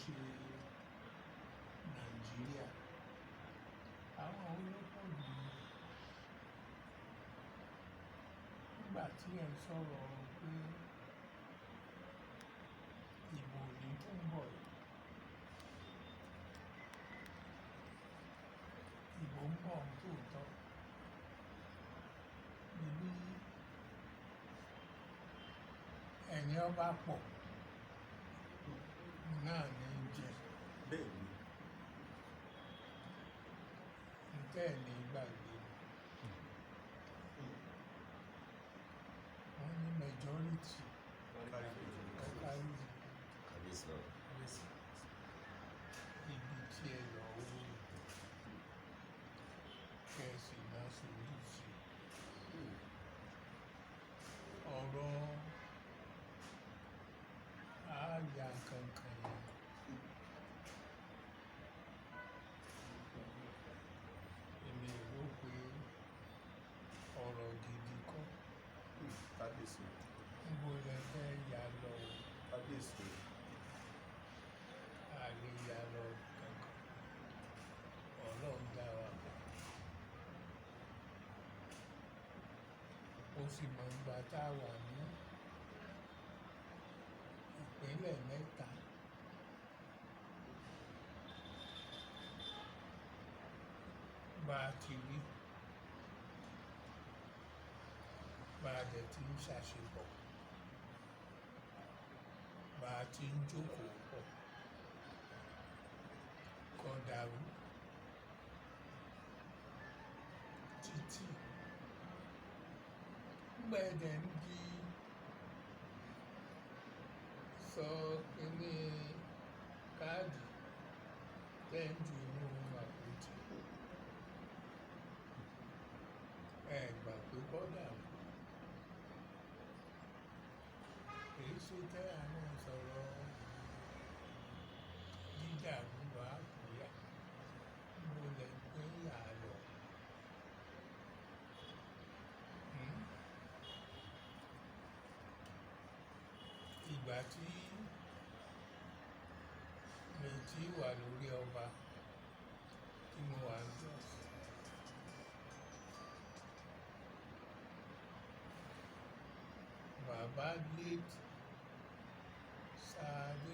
Ṣe Nàìjíríà, àwọn wo ló pọ̀ jù nígbà tí ẹ ń sọ̀rọ̀ pé ìbò ní tó ń bọ̀ yìí? Ìbò ń bọ̀ tòótọ́ níbi ẹni ọba pọ̀ náà ní í jẹ. Bẹ́ẹ̀ ni. Ntẹ́ ẹ̀ ní gbàgbé, wọ́n ní majority carry majority. Carry. Kábíyèsí lọ. Ibi tí ẹ lọ wó kẹsì náà sùúrù sí ọ̀rọ̀ àáyá kankan yẹn. Èmi rò pé ọ̀rọ̀ gidi kọ́. Kábíyèsí. Níbo lẹ fẹ́ yà lọ o? Kábíyèsí. A lè yà lọ kankan. Ọlọ́run dá wa mọ̀, ó sì mọ̀ nígbà tá a wà ní ìpínlẹ̀ mẹ́ta. Bá a ti rí, bá a dẹ̀ ti ń ṣàṣepọ̀, bá a ti ń jókòó pọ̀, kò dàrú títí gbẹ̀dẹ̀ ń di sọ kíní káàdì tẹ́ ń ju inú àpótí. Ẹ gbà pé kọ́ dàrú, èyí ṣe tẹ́ àwọn sọ̀rọ̀ dídàrú wà kúyà mo lè gbé yà lọ. Ìgbà tí mi ti wà lórí ọba tí mo wà ní Jos, bàbá late Sir.